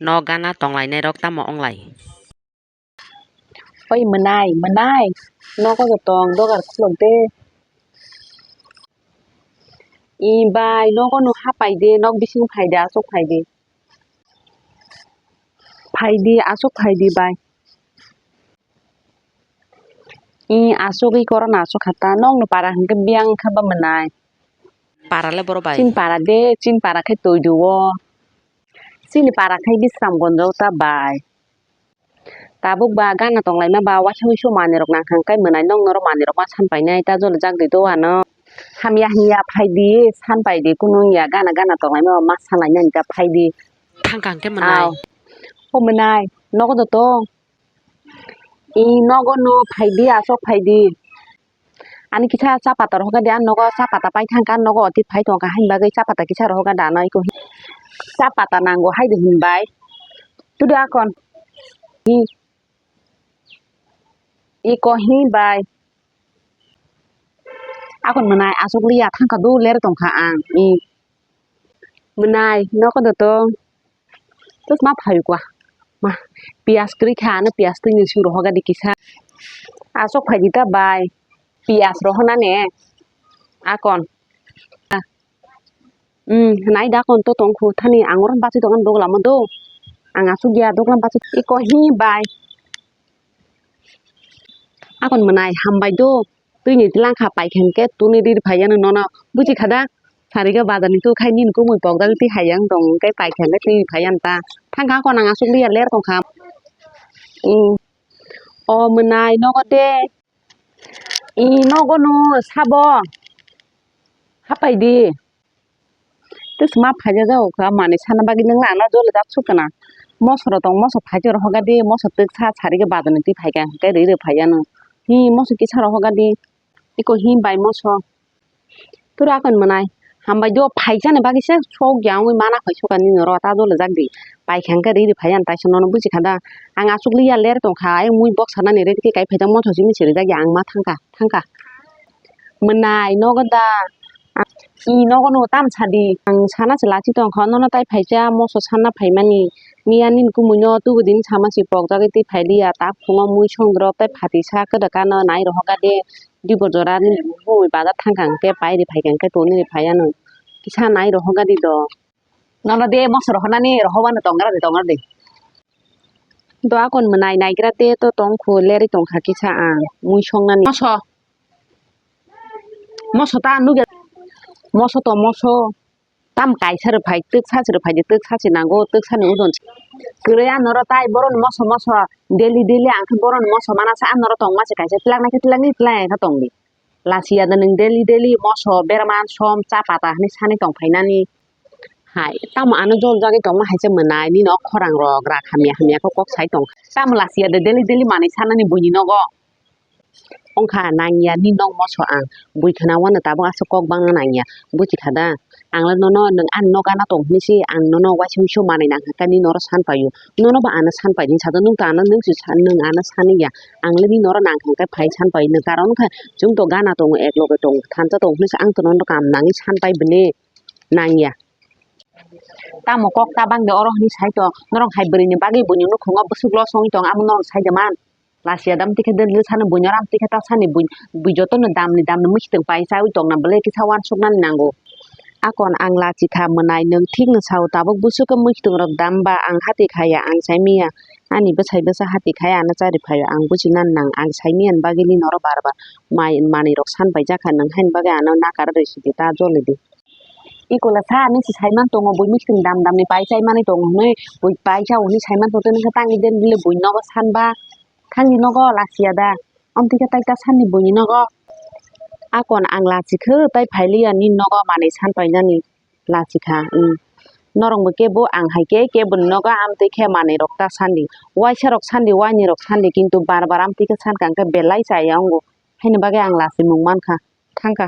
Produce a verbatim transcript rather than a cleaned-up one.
Nok gana tonglainairok tamo wnglai? Oi mwnai, mwnai, nogo bo tong, dogar khulok de. I bai, nogo no hapai de, nok bising phai de, aswk phai de. Phai de, aswk phai de bai. I aswk i korona aswk kha ta, nokni para hwnkhe biyang kha ba mwnai. Para le boro bai. Chini para de, chini para khe twi duo. Chini para khe Bisramganjo ta bai. Tabuk ba gana tonglaima ba waisa wuisu manwirok nang kha hwnkhe mwnai nokno oro manwirok ma san painai ta jolo jak di do ano. Hamya hamya phai di san pai di kunu wngya gana gana tonglaima ba ma san lainani ta phai di. Thang kha hwnkhe mwnai. Aw. O mwnai nogo do tong. I nogo no phai di aswk phai di. Ani kisa cha pata rohoga de, ani nogo cha pata pai thang kha, ani nogo oti phai tong kha, haini bagwi cha pata kisa rohoga da, ano iko cha pata nango hai de hin bai. Tudu akon. Hi. Iko hi bai. Akon mwnai aswk liya thang kha do ler tong kha ang. I. Mwnai nogo do to. Tus ma phaikwa. Ma, piyas kwrwi kha, ano piyas twi ni suru hoga di kisa. Aswk phai di ta bai. Piyas rohona ne. Akon. Ah. Hmm, nai da kon to tong khu thani ang oro bachwi tong an dogla mo do. Ang aswk ya dogla bachwi iko hi bai. Akon mwnai hambai do. Twi ni tlang kha pai kha hwnkhe tuni riri phai ya no nono. Buchi kha da? Sari khe bazar ni tu khai nini kumui pok jak twi hai yang tong hwnkhe pai kha hwnkhe twi phai ya ta. Thang kha kon ang aswk liya ler tong kha. Hmm. O mwnai nogo de. I nogo no sabo. Hapai di. Tei sima phaijak jago kha manwi sana bagwi nwng le ano jole jak suk kana. Moso rok tong moso phaijak rok hoga di moso twk sa sari khe bazar ni twi phai kha hwnkhe riri phai ya no. Hi moso kisa rok hoga di. Iko hi bai moso. Turo akon mwnai. Hambai do phaijani bagwi se sok ya wngwi mana phai sokani noro ta jole jak di. Pai kha hwnkhe riri phai ya no taisa nono buchi kha da. Ang aswk liya ler tong kha ayang mui bok sanani ready khe kai phai jak moso simi siri jak ya ang ma thang kha thang kha. Mwnai nogo da. I nogo no tam sadi. Ang sana se lachi tong kha nono tai phai cha moso sana phai mani. Miya nini kumui no tubu din sama si pok jagwi twi phai liya ta phungo mui song drop tai phati sa kwdwk ano nai rohok ga de. Dibor jora ni bumui bazar thang kha hwnkhe pai ri phai kha hwnkhe toni ri phai ano. Kisa nai rohok ga di do. Nono de moso rohonani rohobano tongra de tongra de. Do akon mwnai naigra de to tong khu lerwi tong kha kisa ang mui songnani. Moso. Moso ta nugya. Moso to moso. Tam kaisa rwphai twksa se rwphai de twksa se nango twksa ni udon se. Kwrwi anoro tai boron moso moso daily daily ang khe boron moso mana sa anoro tongma se kaisa twlangna khe twlangni twlangya khe tongdi. Lachiyada nwng daily daily moso berman som cha pata hinwi sanwi tongphainani. Hai tamo ano jol jagwi tongma hai se mwnai nini o khorang rok rak hamya hamya khe kok sai tong tamo lachiyada daily daily manwi sanani buini nogo. Wngkha nangya ni nok moso ang bui khna wano tabuk aswk kok bangna nangya buchi kha da. Ang le nono nwng ani nok gana tong hinwi se ang nono waisa wuisu manwi nang kha nini noro san paio nono bo ano san pai di sa da nwng to ano nwng se nwng ano sani ya ang le nini noro nang kha hwnkhe phai san pai nwng karon wngkha chwng to gana tongo ek loge tongo thansa tongo hinwi se ang to nono kam nangwi san pai bini nangya. Tamo kok ta bang de oro hinwi sai tong norok hai bwrwi ni bagwi buini nukhungo bwswk los wngwi tong amo norok sai de man. Lachiyada amtwi khe daily sani buino oro amtwi khe ta sani bui, bui jotono damni damni mwkhitwng pai chaui tongna belai kisa uansuknani nango. Akon ang lachi kha mwnai nwng thikno sao tabuk bwswk khe mwkhitwng rok dam ba ang hati khaya ang saimiya. Ani bwsai bwsa hati khaya ano chari phaio ang buchinani nang ang saimiyani bagwi nini oro bar bar mai manwi rok san paijak kha nwng haini bagwi ano nakar rw sidi ta jolidi. Ikola sa nung si saiman tongo bui mwkhitwng dam dam ni pai chai manwi tongo hinwi bui pai chao hinwi saiman tongtwi nung khe tangwi den bile bui nogo san ba thangni nogo lachiya da amtwi khe tai ta sanni buini nogo akon ang lachi khe tai phailiya nini nogo manwi san painani lachi kha. Norok bo kebo ang hai khe kebo ni nogo amtwi khe manwi rok ta sandi waisa rok sandi waini rok sandi kintu bar bar amtwi khe sankha hwnkhe belai chaya wngo haini bagwi ang lachi mung mankha thangkha.